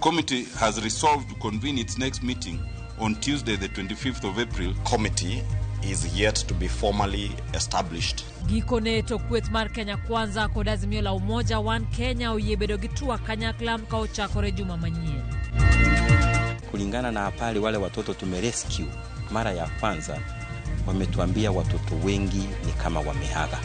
committee has resolved to convene its next meeting on Tuesday, the 25th of April. Committee is yet to be formally established. Gikone to kweth mar Kenya Kwanza kod Azimio la Umoja One Kenya oyie bedo gi twak kanyakla ka ochakore juma manyien. Kulingana na habari, wale watoto tumerescue mara ya kwanza, wametuambia watoto wengi ni kama wameaga.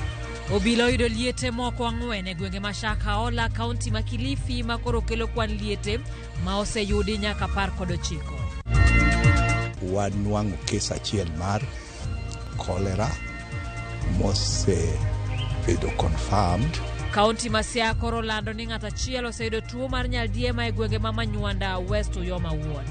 Obila oyudo liete moko ang'wen e gwenge ma Shakahola, kaunti ma Kilifi ma koro kelo kwan liete ma oseyudi nyaka 19. Wanwang'o kes achiel mar cholera mosebedo confirmed. Kaunti ma Siaya koro lando ni ng'ato achiel oseyudo tuo mar nyaldiema e gwenge ma Manywanda, West Uyoma Ward.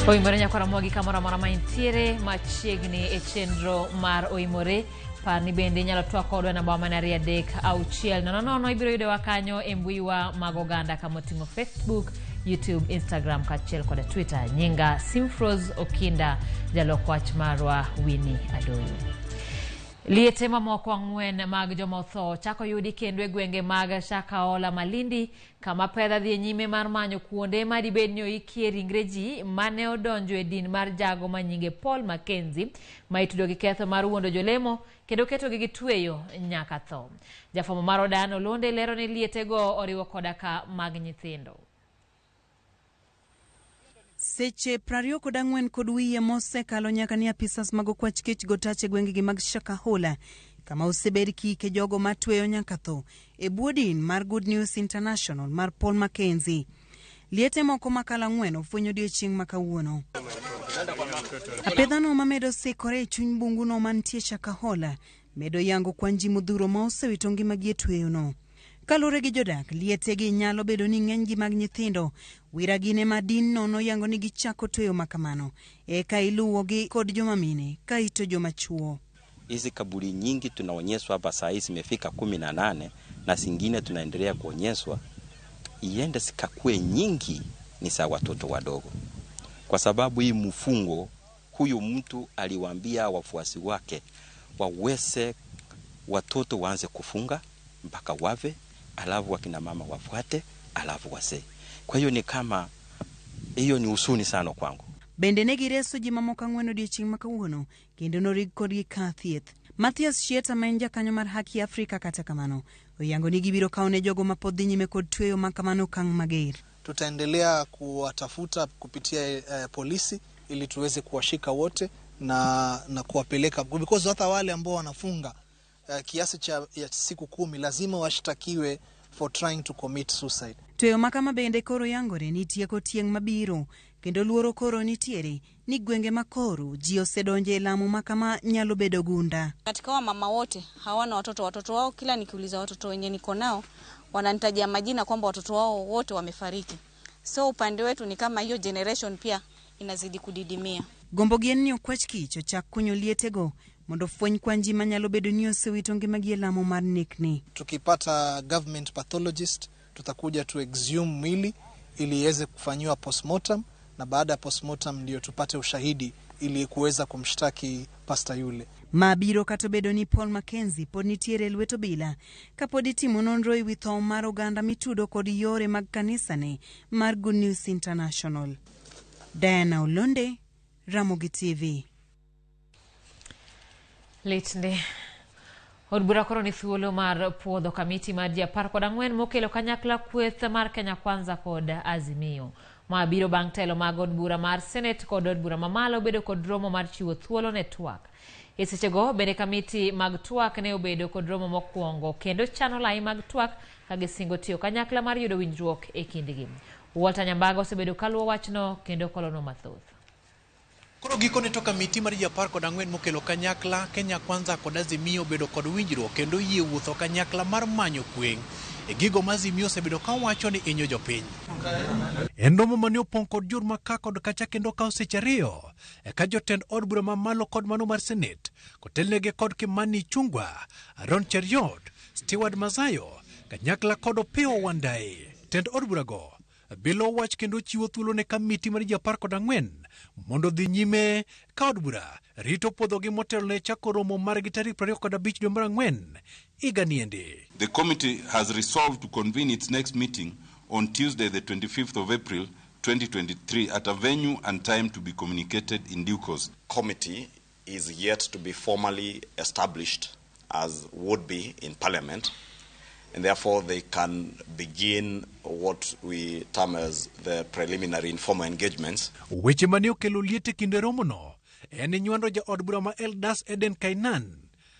Oimore nyakwara Ramogi kamoro amora ma intiere machiegni e chenro mar Oimore. Par ni bende inyalo twak kodwa e namba mana 236 00. Ibiro yudowa kanyo e mbuiwa mag oganda kamoting'o Facebook, YouTube, Instagram kaachiel koda Twitter. Nyinga Simfros Okinda, jalok wach marwa Winnie Adoyo. Liete mamoko ang'wen mag joma otho chako yudi kendo e gwenge mag Shakahola Malindi kama pedha dhi e nyime mar manyo kuonde ma dibed ni oikie ringre ji mane odonjo e din mar jago ma nyinge Paul Mackenzie ma itudo gi ketho mar wuondo jolemo kendo ketogi gi tweyo nyaka tho. Jafwambo mar Odan Olonde lero ni lietego oriwo koda ka mag nyithindo. Seche 24 kod wiye mosekalo nyaka ni apisas mag okwach kech go tach e gwengegi mag Shakahola kama osebed kiike jogo matweyo nyaka tho e bwo din mar Good News International mar Paul Mackenzie. Liete moko makalo ang'wen ofweny odiechieng' ma kawuono. Apedhano mamedo sikore e chuny bunguno mantie Shakahola medo yango kwan ji modhuro ma osewito ngimagi e tweyono. Kaluwore gi jodak, lietegi nyalo bedo ni ng'enygi mag nyithindo. Wira gin ema din no noyango ni gichako tweyo makamano. Eka iluwogi kod joma mine, kaito joma chuo. Hizi kaburi nyingi tunaonyeshwa hapa saa hii zimefika 18 na zingine tunaendelea kuonyeshwa, iende zikakue nyingi ni za watoto wadogo, kwa sababu hii mfungo, huyu mtu aliwaambia wafuasi wake waweze watoto waanze kufunga mpaka wave, alafu wakina mama wafuate, alafu wazee. Kwa hiyo ni kama hiyo ni huzuni sana kwangu. Bende ne gireso ji mamoko ang'wen odiechieng' ma kawuono kendo norig kodgi kar thieth. Mathias Shieta ma en jakanyo mar Haki Afrika kata kamano oyango ni gibiro kawo ne jogo ma pod dhi nyime kod tweyo ma kamano okang' mager. Tutaendelea kuwatafuta kupitia polisi ili tuweze kuwashika wote na kuwapeleka because hata wale ambao wanafunga kiasi cha ya siku 10 lazima washtakiwe for trying to commit suicide. Tweyo ma kama bende koro yangore ni tieko tieng' mabiro kendo luoro koro nitiere ni gwenge ma koro ji osedonje e lamo ma kama nyalo bedo gunda. Katika wamama wote hawana watoto, watoto wao kila nikiuliza watoto wenye niko nao wananitajia majina kwamba watoto wao wote wamefariki. So upande wetu ni kama hiyo generation pia inazidi kudidimia. Gombo gi en ni okwach kich ochak kunyo lietego mondo fweny kwan ji manyalo bedo ni osewito ngimagi e lamo mar nekni. Tukipata government pathologist tutakuja tu exhume mwili ili iweze kufanyiwa postmortem, na baada ya postmortem ndio tupate ushahidi ili kuweza kumshtaki pasta yule. Ma biro kata obedo ni Paul Mackenzie pod nitiere e lwet obila kapod itimo nonro ewi tho mar oganda mitudo kod yore mag kanisane mar Good News International. Diana Olonde, Ramogi TV. Lit ndi. Od bura koro ni thuolo mar puodho kamiti mar ji 14 mokelo kanyakla kweth mar Kenya Kwanza kod Azimio. Ma biro bang' telo mag od bura mar Senate kod od bura mamalo bedo kod romo mar chiwo thuolo ne twak. E sechego bende kamiti mag twak ne obedo kod romo mokwongo kendo chano lai mag twak ka gisingo tiyo kanyakla mar yudo winjruok e kindgi. Walter Nyambaga osebedo kaluwo wachno kendo kolono mathoth. Koro gikone to kamiti mar ji 14 mokelo kanyakla Kenya Kwanza kod Azimio bedo kod winjruok kendo yie wuotho kanyakla mar manyo kwe e gigo ma Azimio osebedo kawacho ni inyo jopiny. En romo mane opong' kod jur ma ka kod kacha kendo kawo seche 2 eka jotend od bura mamalo kod mano mar Senate kotelnegi kod Kimani Ichung'wah, Aaron Cheruiyot, Stewart Masayo kanyakla kod Opiyo Wandayi. Tend od burago bilo wach kendo chiwo thuolo ne kamiti mar ji 14 mondo dhi nyime ka od bura rito puodhogi motelo ne chako romo margi tarik 25 dwe mar ang'wen higa niendi. The committee has resolved to convene its next meeting on Tuesday, the 25th of April 2023, at a venue and time to be communicated in due course. Committee is yet to be formally established as would be in Parliament, and therefore they can begin what we term as the preliminary informal engagements. Weche mane okelo liet e kinde romono en nywando jaod bura ma Eldas Eden Kainan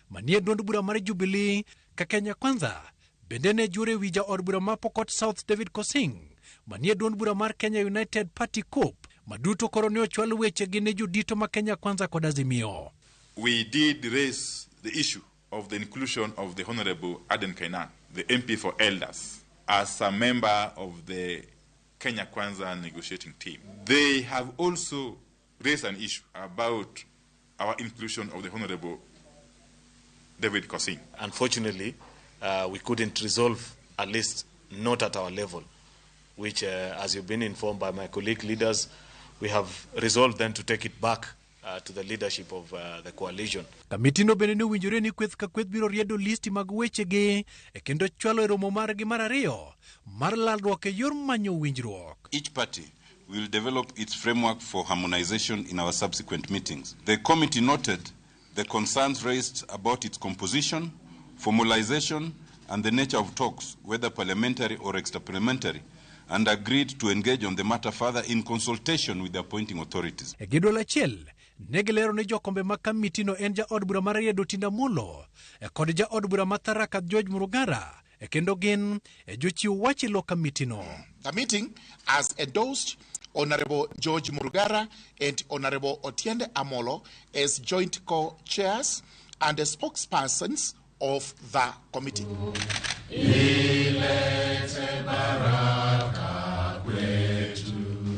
manie duond bura mar Jubilee ka Kenya Kwanza bende ne jure wi jaod bura ma Pokot South David Kosing manie duond bura mar Kenya United Party COPE maduto koro ne ochwal wechegi ne jodito ma Kenya Kwanza kod Azimio. We did raise the issue of the inclusion of the Honorable Aden Kainan, the MP for Elders, as a member of the Kenya Kwanza negotiating team. They have also raised an issue about our inclusion of the Honorable David Kosing. Unfortunately, we couldn't resolve, at least not at our level, which, as you've been informed by my colleague leaders, we have resolved then to take it back to the leadership of the coalition. Kamitino bende ne owinjore ni kweth ka kweth biro riedo listi mag wechegi e kendo chwalo e romo margi mar ariyo mar lalruok e yor manyo winjruok. Each party will develop its framework for harmonization in our subsequent meetings. The committee noted the concerns raised about its composition, formalization, and the nature of talks, whether parliamentary or extra-parliamentary, and agreed to engage on the matter further in consultation with the appointing authorities. E gidwol achiel, ne gilero ni jokombe mag kamitino en jaod bura mar Riedo Tinda Molo e kod jaod bura ma Tharaka George Murugara e kendo gin e jochiw wach e lo kamitino. The meeting has endorsed Honorable George Murugara and Honorable Otiende Amolo as joint co-chairs and the spokespersons of the committee.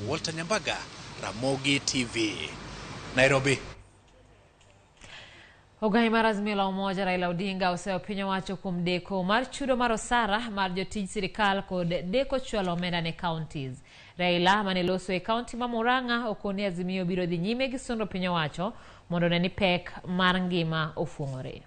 Walter Nyambaga, Ramogi TV, Nairobi. Ogai mar Azimio la Umoja Raila Odinga oseyo piny owacho kuom deko mar chudo mar osara mar jotij sirikal kod deko chwalo omenda ne counties. Raila mane loso e kaunti ma Murang'a okoni Azimio biro dhi nyime gi sundo piny owacho mondo ne ni pek mar ngima ofuong'ore.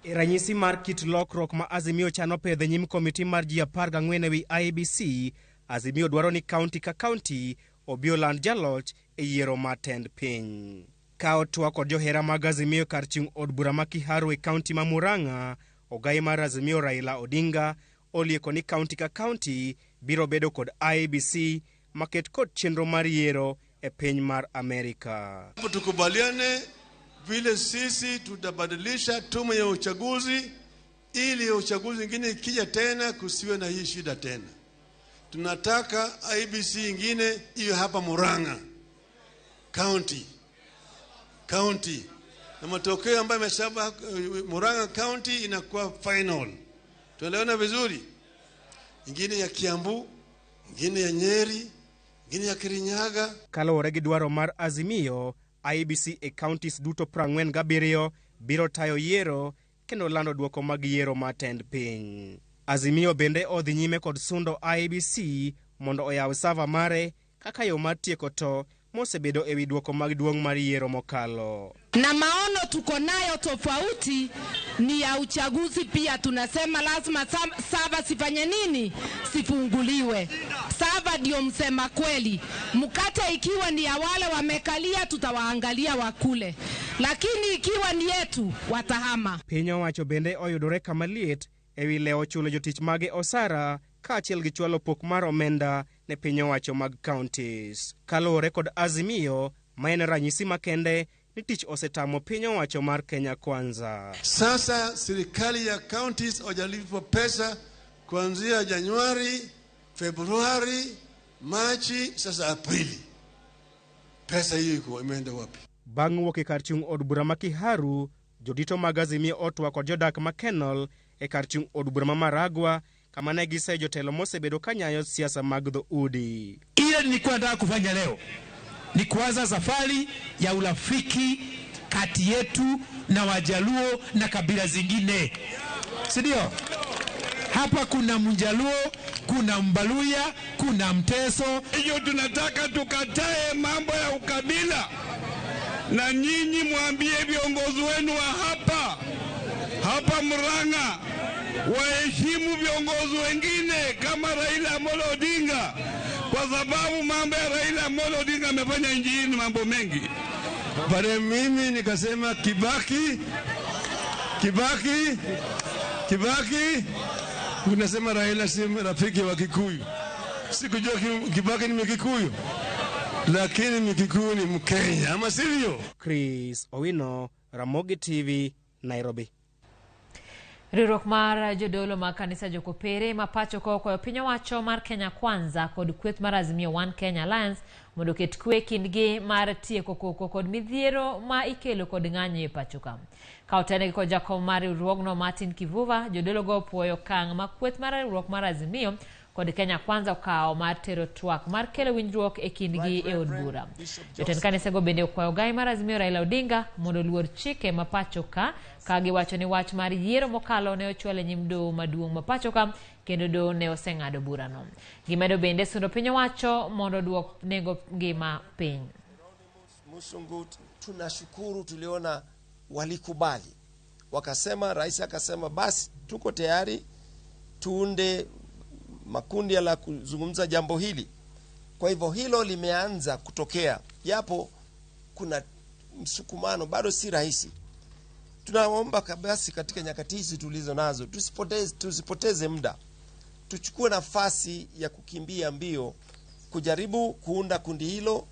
E ranyisi mar kit lokruok ma Azimio chano pedho e nyim komiti mar ji 14 ewi IEBC, Azimio dwaro ni kaunti ka kaunti obi oland jaloch e yiero mar tend piny. Ka otwa kod johera mag Azimio kar chung' od bura ma Kiharu e kaunti ma Murang'a, ogai mar Azimio Raila Odinga olieko ni kaunti ka kaunti biro bedo kod IEBC maket kod chenro mar yiero e piny mar Amerika. Tukubaliane vile sisi tutabadilisha tume ya uchaguzi ili uchaguzi ingine ikija tena kusiwe na hii shida tena. Tunataka IEBC ingine iwe hapa Murang'a County. County. Na matokeo ambayo yameshaba Murang'a County inakuwa final. Tunaelewana vizuri? Ingine ya Kiambu, ingine ya Nyeri, ingine ya Kirinyaga. Kaluwore gi dwaro mar Azimio, IEBC e counties duto 47 biro tayo yiero kendo lando duoko mag yiero mar tend piny. Azimio bende odhi nyime kod sundo IEBC mondo oyaw sava mare kaka yo mar tieko to mosebedo ewi duoko mag duong' mar yiero mokalo. Na maono tuko nayo tofauti ni ya uchaguzi pia. Tunasema lazima sava sifanye nini? Sifunguliwe. Sava ndio msema kweli. Mkate ikiwa ni ya wale wamekalia tutawaangalia wakule. Lakini ikiwa ni yetu watahama. Piny owacho bende oyudore kama liet ewi lewo chulo jotich mage osara kaachiel gi chwalo pok mar omenda ne piny owacho mag counties. Kaluwore kod Azimio, ma en ranyisi makende ni tich osetamo piny owacho mar Kenya Kwanza. Sasa serikali ya counties hawajalipwa pesa kuanzia Januari, Februari, Machi, sasa Aprili. Pesa hiyo iko imeenda wapi? Bang' wuok e kar chung' od bura ma Kiharu, jodito mag Azimio otwa kod jodak ma Kenol e kar chung' od bura ma Maragua kama ne giseyo jotelo mosebedo ka nyayo siasa mag dhoudi. Ile nilikuwa nataka kufanya leo ni kuanza safari ya urafiki kati yetu na Wajaluo na kabila zingine, si ndio? Hapa kuna Mjaluo, kuna Mbaluya, Hakuna mteso. Hiyo tunataka tukatae mambo ya ukabila, na nyinyi mwambie viongozi wenu wa hapa hapa Murang'a waheshimu viongozi wengine kama Raila Amolo Odinga, kwa sababu mambo ya Raila Amolo Odinga amefanya nchi hii ni mambo mengi. Pale mimi nikasema Kibaki, Kibaki, Kibaki. Unasema Raila si rafiki wa Kikuyu. Sikujua Kibaki ni Mkikuyu, lakini Mkikuyu ni Mkenya, ama sivyo? Chris Owino, Ramogi TV, Nairobi. Riwruok mar jodolo mag kanisa Jokopere ma pacho ka okwayo piny owacho mar Kenya Kwanza kod kweth mar Azimio One Kenya Alliance mondo oket kwe kindgi mar tieko koko kod midhiero ma ikelo kod ng'anyo e pacho ka. Ka otenegi kod jakom mar riwruogno Martin Kivuva, jodolo go opuoyo okang' ma kweth mar riwruok mar Azimio kod Kenya Kwanza okawo mar tero twak mar kelo winjruok e kindgi e od bura. Jotend kanisego bende okwayo gai mar Azimio Raila Odinga mondo oluor chike ma pacho ka, ka giwacho ni wach mar yiero mokalo ne ochwal e nyim doho maduong' ma pacho ka kendo doho ne oseng'ado burano. Gimedo bende sundo piny owacho mondo oduok nengo ngima piny. Musungut, tunashukuru tuliona walikubali, wakasema, rais akasema basi tuko tayari tuunde makundi ya la kuzungumza jambo hili. Kwa hivyo hilo limeanza kutokea, japo kuna msukumano, bado si rahisi. Tunaomba basi katika nyakati hizi tulizo nazo tusipoteze muda, tuchukue nafasi ya kukimbia mbio kujaribu kuunda kundi hilo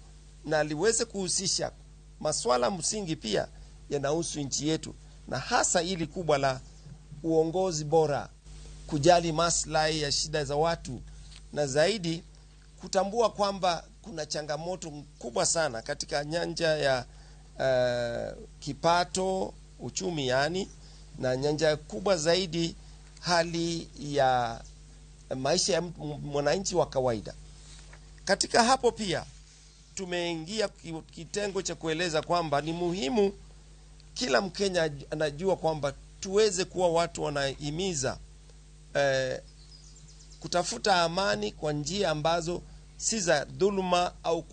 na liweze kuhusisha masuala msingi pia yanahusu nchi yetu, na hasa ili kubwa la uongozi bora, kujali maslahi ya shida za watu, na zaidi kutambua kwamba kuna changamoto kubwa sana katika nyanja ya kipato, uchumi yani, na nyanja kubwa zaidi hali ya maisha ya mwananchi wa kawaida. Katika hapo pia tumeingia kitengo cha kueleza kwamba ni muhimu kila Mkenya anajua kwamba tuweze kuwa watu wanahimiza kutafuta amani kwa njia ambazo si za dhuluma au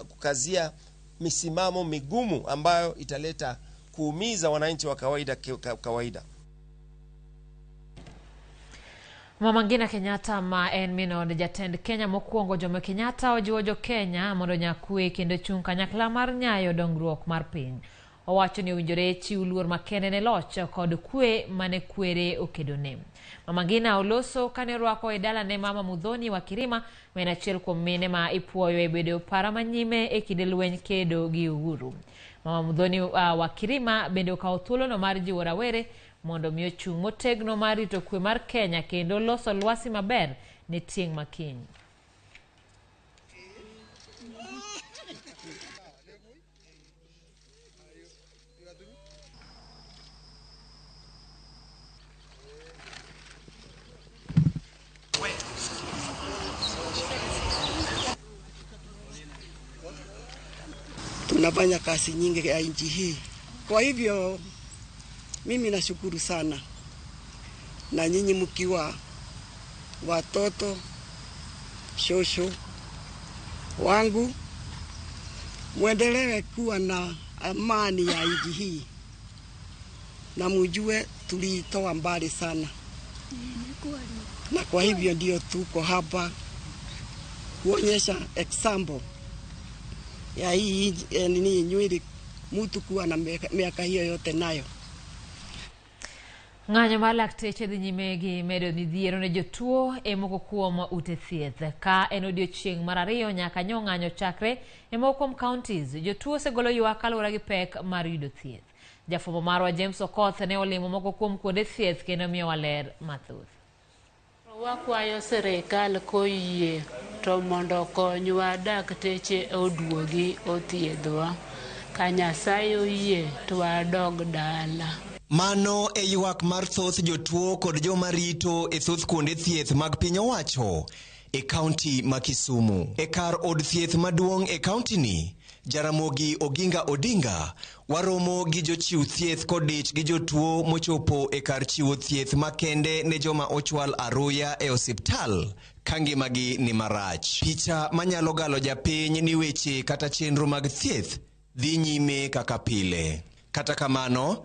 kukazia misimamo migumu ambayo italeta kuumiza wananchi wa kawaida. Mama Ngina Kenyatta ma en min od jatend Kenya mokwongo Jomo Kenyatta ojiwo jo Kenya mondo nyakwe kendo chung' kanyakla mar nyayo dongruok mar piny. Owacho ni owinjore chiw luor makende ne loch kod kwe mane kwere okedone. Mama Ngina oloso kane orwako e dalane Mama Muthoni wa Kirima, ma en achiel kuom mine ma ipuoyo e bedo para manyime e kinde lweny kedo gi uhuru. Mama Muthoni wa Kirima bende okawo thuolono mar jiwo rawere mondo mi ochung' motegno mar rito kwe mar Kenya kendo loso lwasi maber ne tieng' makiny. Tunafanya kazi nyingi ya nchi hii. Kwa hivyo mimi nashukuru sana, na nyinyi mkiwa watoto shosho wangu, muendelee kuwa na amani ya nchi hii, na mujue tuliitoa mbali sana, na kwa hivyo ndio tuko hapa kuonyesha example ya hii nini nywele mtu kuwa na miaka hiyo yote nayo. Ng'anyo mar lakteche dhi nyime gi medo midhiero ne jotuo e moko kuom ute thieth. Ka en odiochieng' mar ariyo nyaka nyo ng'anyo chakre e moko kuom counties, jotuo osegolo ywak kaluwore gi pek mar yudo thieth. Jafwambo marwa James Okoth ne olimo moko kuom kuonde thieth kendo miyowa ler mathoth. Wakwayo sirikal koyie to mondo okonywa dakteche oduogi othiedhwa. Ka Nyasaye oyie to wadog dala. Mano e ywak mar thoth jotuo kod joma rito e thoth kuonde thieth mag piny owacho e kaunti ma Kisumu. E kar od thieth maduong' e kaunti ni, Jaramogi Oginga Odinga, waromo gi jochiw thieth kodich gi jotuo mochopo e kar chiwo thieth makende ne joma ochwal aruya e osiptal ka ngimagi ni marach. Picha manyalo galo japiny ni weche kata chenro mag thieth dhi nyime kaka pile. Kata kamano,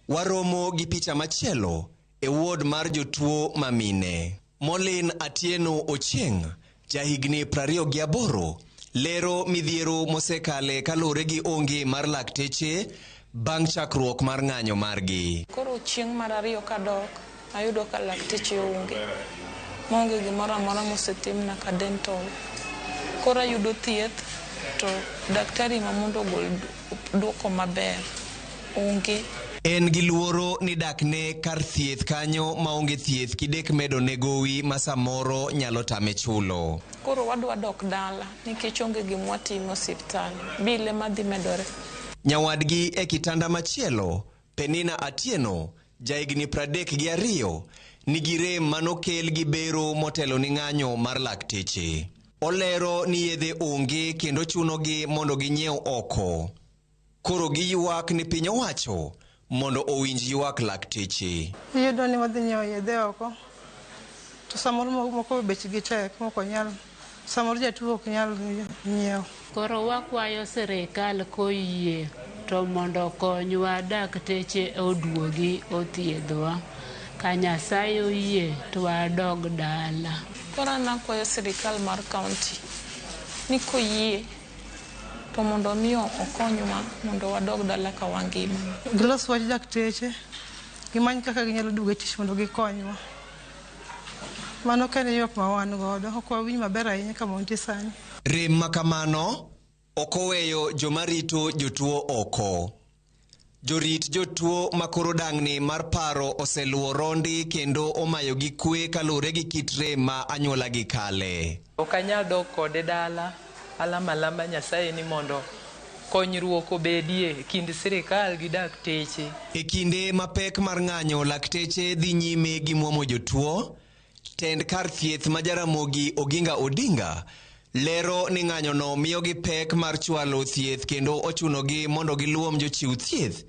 waromo gi picha machielo e ward mar jotuo mamine. Molin Atieno Ochieng, jahigni 28, lero midhiero mosekale kaluwore gi onge mar lakteche bang' chakruok mar ng'anyo margi. Koro chieng' mar ariyo kadok, ayudo ka lakteche onge. Maonge gimoro amora mosetimna ka dental. Koro ayudo thieth to daktari ma mondo ogol duoko maber onge. En gi luoro ni dakne kar thieth kanyo maonge thieth kidek medo ne gowi ma samoro nyalo tame chulo. Koro wadwa dok dala nikech onge gima watimo e osiptal. Bill ema dhi medore. Nyawadgi e kitanda machielo, Penina Atieno, jahigni 32, nigi rem manokel gi bero motelo ni ng'anyo mar lakteche. Olero ni yedhe onge kendo chunogi mondo ginyiew oko. Koro giywak ni piny owacho mondo owinj ywak lakteche. Iyudo ni wadhi nyiewo yedhe oko to samoro moko bechgi tek mok onyal samoro jatuo ok nyal nyiewo. Koro wakwayo sirikal koyie to mondo okonywa dakteche oduogi othiedhwa. Ka Nyasaye oyie to wadog dala. Koro an akwayo sirikal mar kaunti ni koyie to mondo mi okonywa mondo wadog dala ka wangima. Gilos wach dakteche, gimany kaka ginyalo duogo e tich mondo gikonywa. Mano kende ywak ma wan godo, ok wawinj maber ahinya kama wantie sani. Rem ma kamano ok oweyo joma rito jotuo oko. Jorit jotuo ma koro dang'ni mar paro oseluwo rondi kendo omayogi kwe kaluwore gi kit rem ma anyuolagi kale. Ok anyal dok kode dala, alamo alama Nyasaye ni mondo konyruok obedie e kind sirikal gi dakteche. E kinde ma pek mar ng'anyo lakteche dhi nyime gi muomo jotuo, tend kar thieth ma Jaramogi Oginga Odinga lero ni ng'anyono miyogi pek mar chwalo thieth kendo ochunogi mondo giluom jochiw thieth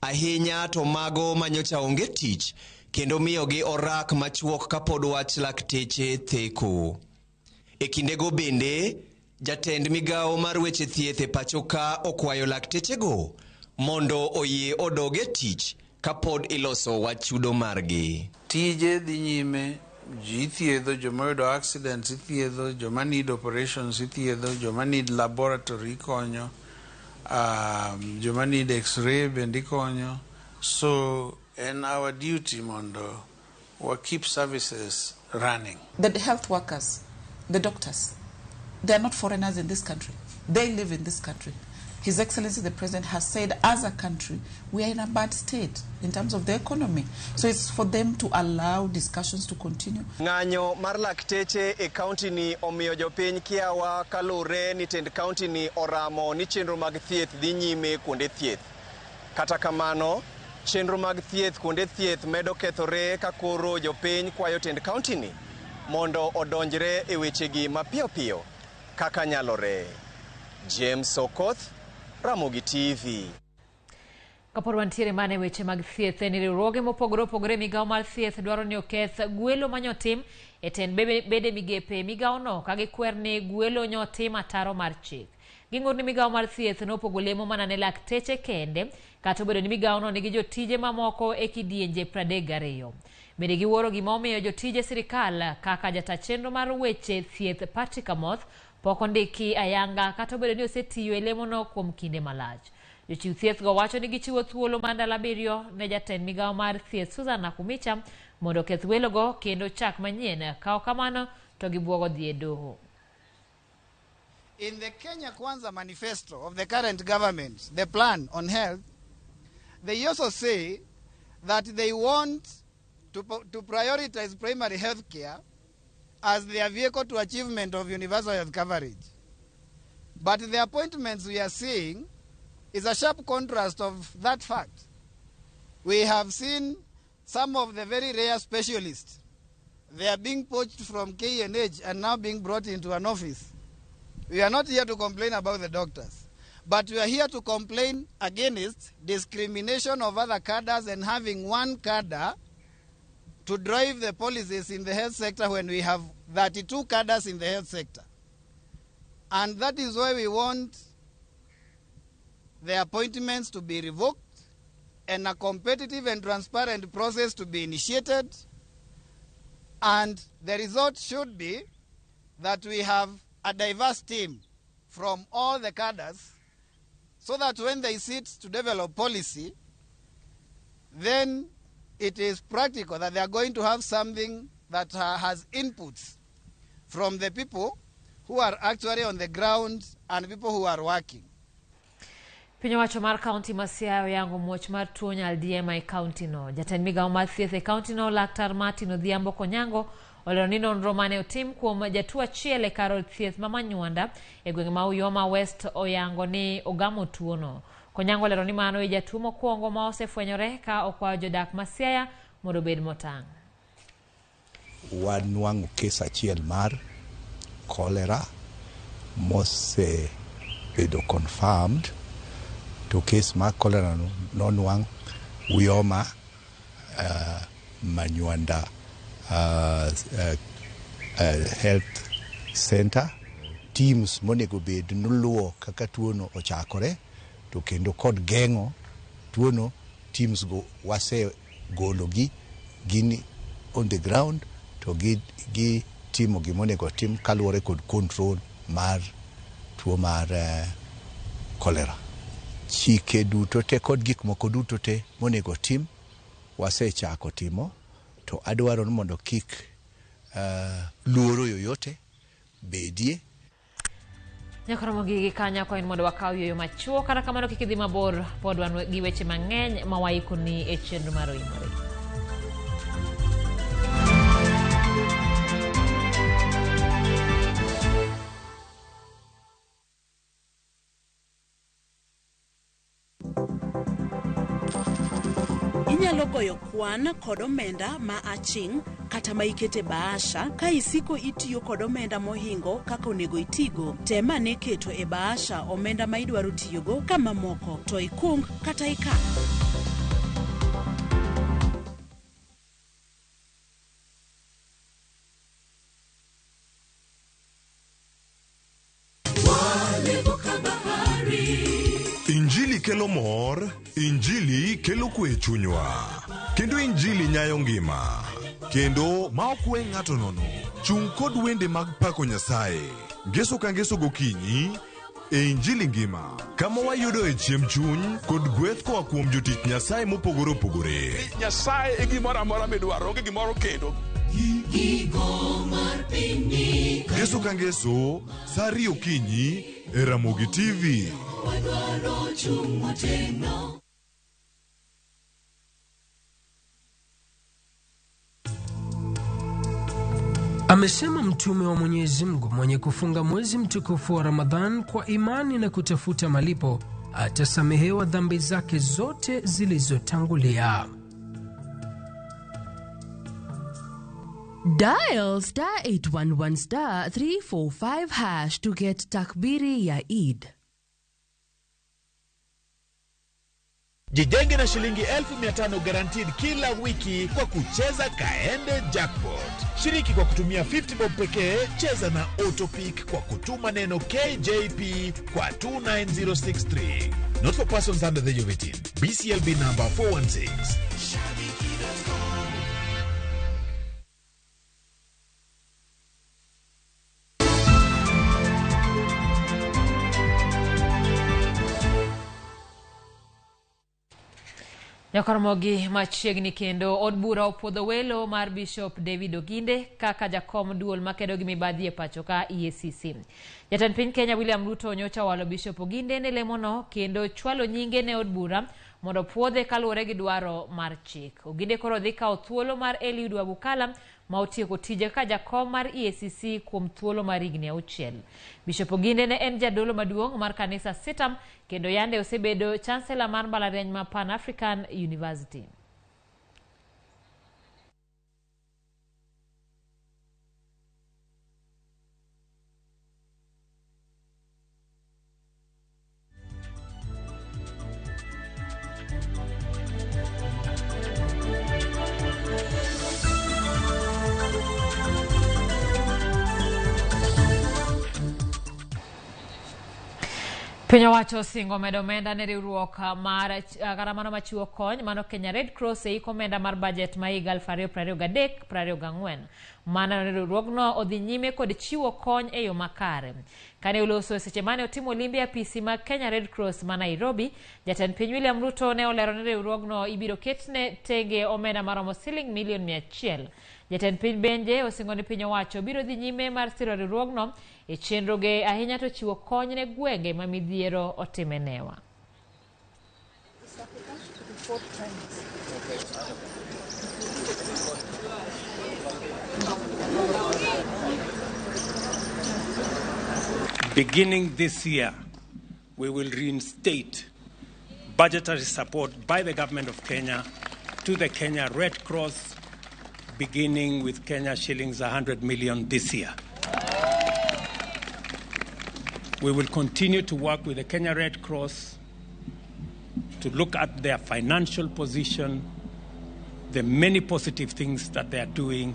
ahinya to mago manyocha onge tich kendo miyogi orak machuok kapod wach lakteche theko. E kindego bende, jatend migawo mar weche thieth e pacho ka okwayo laktechego mondo oyie odog e tich kapod iloso wach chudo margi. Tije dhi nyime, ji ithiedho, joma oyudo accidents ithiedho, joma need operations ithiedho, joma need laboratory ikonyo, joma need x-ray bende ikonyo. So en our duty mondo wa keep services running. The health workers, the doctors, they are not foreigners in this country. They live in this country. His Excellency the President has said as a country, we are in a bad state in terms of the economy. So it's for them to allow discussions to continue. Ng'anyo mar lakteche e kaunti ni omiyo jopiny kiawa kaluwore ni tend kaunti ni oramo ni chenro mag thieth dhi nyime kuonde thieth. Kata kamano, chenro mag thieth kuonde thieth medo kethore ka koro jopiny kwayo tend kaunti ni mondo odonjre e wechegi mapiyo piyo kaka nyalore. James Okoth, Ramogi TV. Kapod wantiere mana e weche mag thieth en riwruoge mopogore opogore e migawo mar thieth dwaro ni oketh gwelo manyotim e tend bede migepe e migawono ka gikwer ni gwelo nyotim ataro mar chik. Ging'ur ni migawo mar thieth nopogo lemo mana ne lakteche kende kata obedo ni migawono nigi jotije mamoko e kidienje 32. Bende giwuoro gima omiyo jotije sirikal kaka jata chenro mar weche thieth Patrick Amoth pok ondiki ayanga kata obedo ni osetiyo e lemono kuom kinde malach. Jochiw thieth go wacho ni gichiwo thuolo mar ndalo 7 ne jatend migawo mar thieth Susan Nakhumicha mondo oketh welogo kendo chak manyien ka ok kamano to gibuogo dhi e doho. In the Kenya Kwanza manifesto of the current government, the plan on health, they also say that they want to prioritize primary health care as their vehicle to achievement of universal health coverage. But the appointments we are seeing is a sharp contrast of that fact. We have seen some of the very rare specialists. They are being poached from KNH and now being brought into an office. We are not here to complain about the doctors, But we are here to complain against discrimination of other cadres and having one cadre to drive the policies in the health sector when we have 32 cadres in the health sector. And that is why we want the appointments to be revoked and a competitive and transparent process to be initiated. And the result should be that we have a diverse team from all the cadres so that when they sit to develop policy, then it is practical that they are going to have something that has inputs from the people who are actually on the ground and people who are working. Piny owacho mar kaunti ma Siaya oyango muoch mar tuo nyaldiema e kaunti no. Jatend migawo mar thieth e kaunti no Laktar Martin Odhiambo Konyango olero ni nonro mane otim kuom jatuo achiel e kar od thieth ma Manywanda e gweng' ma Uyoma West oyango ni ogamo tuono. Konyango olero ni mano e jatuo mokwongo ma osefwenyore ka okwayo jodak ma Siaya mondo obed motang'. Wanwang'o kes achiel mar cholera mosebedo confirmed, to kes mar cholera no nonwang' Uyoma Manywanda Health Center. Teams monego bed noluwo kaka tuono ochakore to kendo kod geng'o tuono, teams go wasegologi, gin on the ground to gi timo gimonego tim kaluwore kod control mar tuo mar cholera. Chike duto te kod gik moko duto te monego tim wasechako timo, to adwaro ni mondo kik luoro yoyote bedie. Nyakoromo gigi kanya kwa en mondo wakaw yueyo machuok, kata kamano kik idhi mabor, pod wan gi weche mang'eny ma waikoni e chenro mar Oimore. Inyalo goyo kwan kod omenda ma aching' kata ma ikete bahasha ka isiko itiyo kod omenda mohingo kaka onego itigo. Tem ane keto e bahasha omenda ma idwaro tiyogo ka mamoko to ikung kata ikan. Injili kelo mor, Injili kelo kwe e chunywa, kendo Injili nyayo ngima, kendo ma ok we ng'ato nono. Chung' kod wende mag pako Nyasaye, ngeso ka ngeso gokinyi e Injili ngima, kama wayudoe chiemb chuny kod gweth koa kuom jotich Nyasaye mopogore opogore. Nyasaye e gimoro amora midwaro, onge gimoro kendo. Ngeso ka ngeso, sa 2 okinyi e Ramogi TV. Amesema Mtume wa Mwenyezi Mungu, mwenye kufunga mwezi mtukufu wa Ramadhan kwa imani na kutafuta malipo atasamehewa dhambi zake zote zilizotangulia. Dial star 811 star 345 hash to get Takbiri ya Eid. Jijenge na shilingi 1500 guaranteed kila wiki kwa kucheza Kaende Jackpot. Shiriki kwa kutumia 50 bob pekee, cheza na Autopick kwa kutuma neno KJP kwa 29063. Not for persons under the age of 18. BCLB number 416. Nyakoromogi machiegni kendo od bura opuodho welo mar Bishop David Oginde kaka jakom duol makedo gi mibadhi e pacho ka EACC. Jatend piny Kenya William Ruto nyocha owalo Bishop Oginde ne lemono kendo chwalo nyinge ne od bura mondo puodhe kaluwore gi dwaro mar chik. Oginde koro dhi kawo thuolo mar Eliud Wabukala ma otieko tije kaka jakom mar EACC kuom thuolo mar higni 6. Bishop Oginde ne en jadolo maduong' mar kanisa Sitam kendo yande osebedo chancellor mar mbalariany ma Pan African University. Piny owacho osingo medo omenda ne riwruok mar kata mano machiwo kony mano Kenya Red Cross e iko omenda mar bajet ma higa 2023-2024. Mano ne riwruogno odhi nyime kod chiwo kony e yo makare. Kane oloso e seche mane otimo limbe e apisi mag Kenya Red Cross ma Nairobi, jatend piny William Ruto ne olero ni riwruogno ibiro ketne tenge omenda maromo siling milion 100. Jatend piny bende osingo ni piny owacho biro dhi nyime mar siro riwruogno e chenroge ahinya to chiwo kony ne gwenge ma midhiero otime newa. Beginning this year, we will reinstate budgetary support by the government of Kenya to the Kenya Red Cross, beginning with Kenya shillings 100 million this year. We will continue to work with the Kenya Red Cross to look at their financial position, the many positive things that they are doing,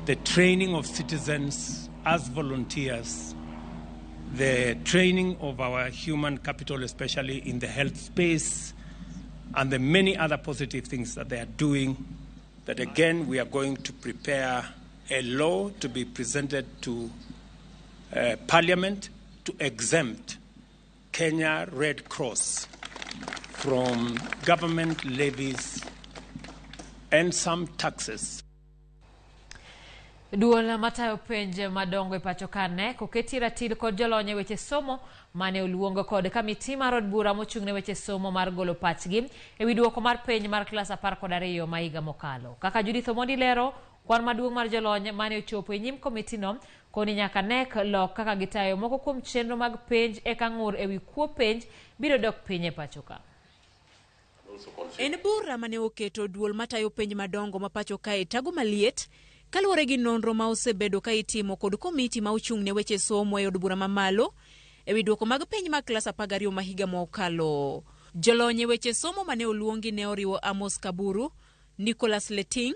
the training of citizens as volunteers, the training of our human capital, especially in the health space, and the many other positive things that they are doing. That again, we are going to prepare a law to be presented to Parliament to exempt Kenya Red Cross from government levies and some taxes. Duol matayo penj madongo e pacho ka KNEC oketi ratil kod jolony e weche somo mane oluongo kod kamiti mar od bura mochung' ne weche somo mar golo pachgi ewi duoko mar penj mar klas 12 ma higa mokalo. Kaka Judith Omondi lero, kwan maduong' mar jolony mane ochopo e nyim komitino koni nyaka KNEC lok kaka gitayo moko kuom chenro mag penj eka ng'ur ewi kuo penj biro dok piny e pacho ka. En bura mane oketo duol matayo penj madongo ma pacho kae tago maliet kaluwore gi nonro ma osebedo ka itimo kod komiti ma ochung' ne weche somo e od bura mamalo ewi duoko mag penj mag klas 12 ma higa mokalo. Jolony e weche somo mane oluongi ne oriwo Amos Kaburu, Nicholas Leting,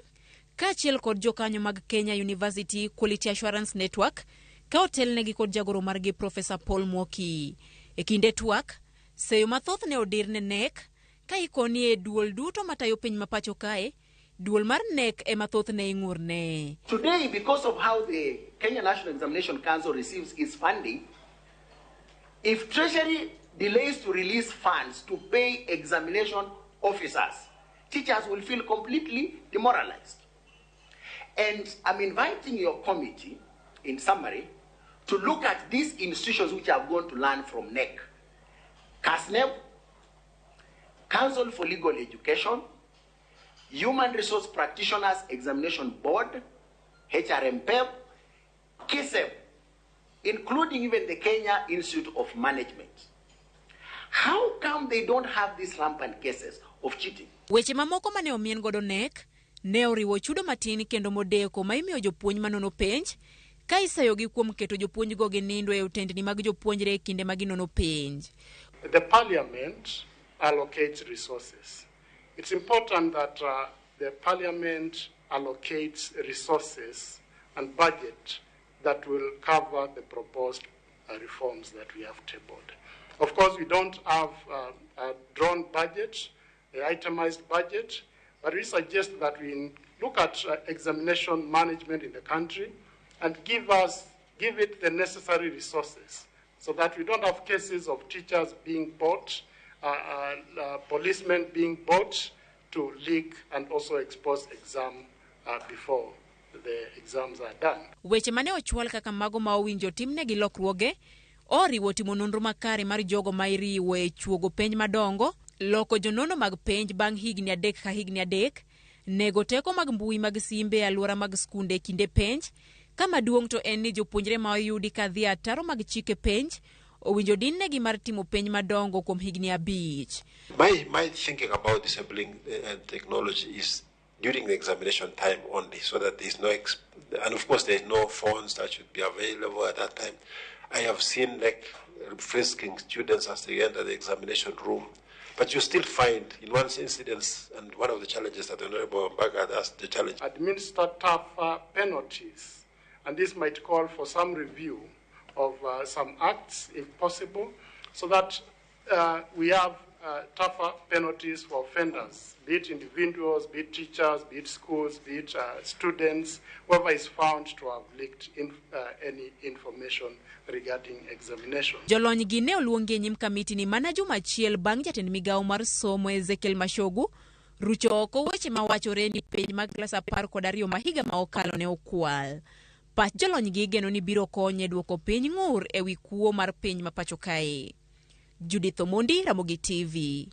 kaachiel kod jokanyo mag Kenya University Quality Assurance Network ka otelnegi kod jagoro margi Profesa Paul Mwoki. E kinde twak, seyo mathoth ne odir ne KNEC ka ikoni e duol duto matayo piny ma pacho kae, duol mar KNEC ema thothne ing'urne. Today, because of how the Kenya National Examination Council receives its funding, if Treasury delays to release funds to pay examination officers, teachers will feel completely demoralized. And I'm inviting your committee, in summary, to look at these institutions which have gone to learn from KNEC. KASNEB, Council for Legal Education, Human Resource Practitioners Examination Board, HRMPEB, KISEB, including even the Kenya Institute of Management. How come they don't have these rampant cases of cheating? Weche mamoko mane omien godo KNEC ne oriwo chudo matin kendo modeko ma imiyo jopuonj manono penj ka isayogi kuom keto jopuonjgo gi nindo e otendni mag jopuonjre e kinde ma ginono penj. The parliament allocates resources. It's important that the parliament allocates resources and budget that will cover the proposed reforms that we have tabled. Of course, we don't have a drawn budget, an itemized budget, but we suggest that we look at examination management in the country and give it the necessary resources so that we don't have cases of teachers being bought, policemen being bought to leak and also expose exam before the exams are done. Weche mane ochwal kaka mago ma owinjo timnegi lokruoge oriwo timo nonro makare mar jogo ma iriwo e chuogo penj madongo, loko jonono mag penj bang' higni 3 ka higni 3, nego teko mag mbui mag simbe e alwora mag skunde e kinde penj. Kama duong' to en ni jopuonjre ma oyudi ka dhi ataro mag chike penj owinjo dinnegi mar timo penj madongo kuom higni 5. My thinking about disabling technology is during the examination time only, so that there is no, and of course there is no phones that should be available at that time. I have seen like frisking students as they enter the examination room, but you still find in one incident, and one of the challenges that the Honorable Mbaga asked the challenge. Administer tougher penalties, and this might call for some review of some acts, if possible, So that we have tougher penalties for offenders, be it individuals, be it teachers, be it schools, be it students, whoever is found to have leaked any information regarding examination. Jolony gi ne oluongi e nyim kamiti ni mana juma achiel bang' jatend migawo mar somo Ezekiel Machogu rucho oko weche mawachore ni penj mag klas 12 ma higa ma okalo ne okwal. Pach jolony gi igeno ni biro konyo e duoko piny ng'ur e wi kuo mar piny ma pacho kae. Judith Omondi, Ramogi TV.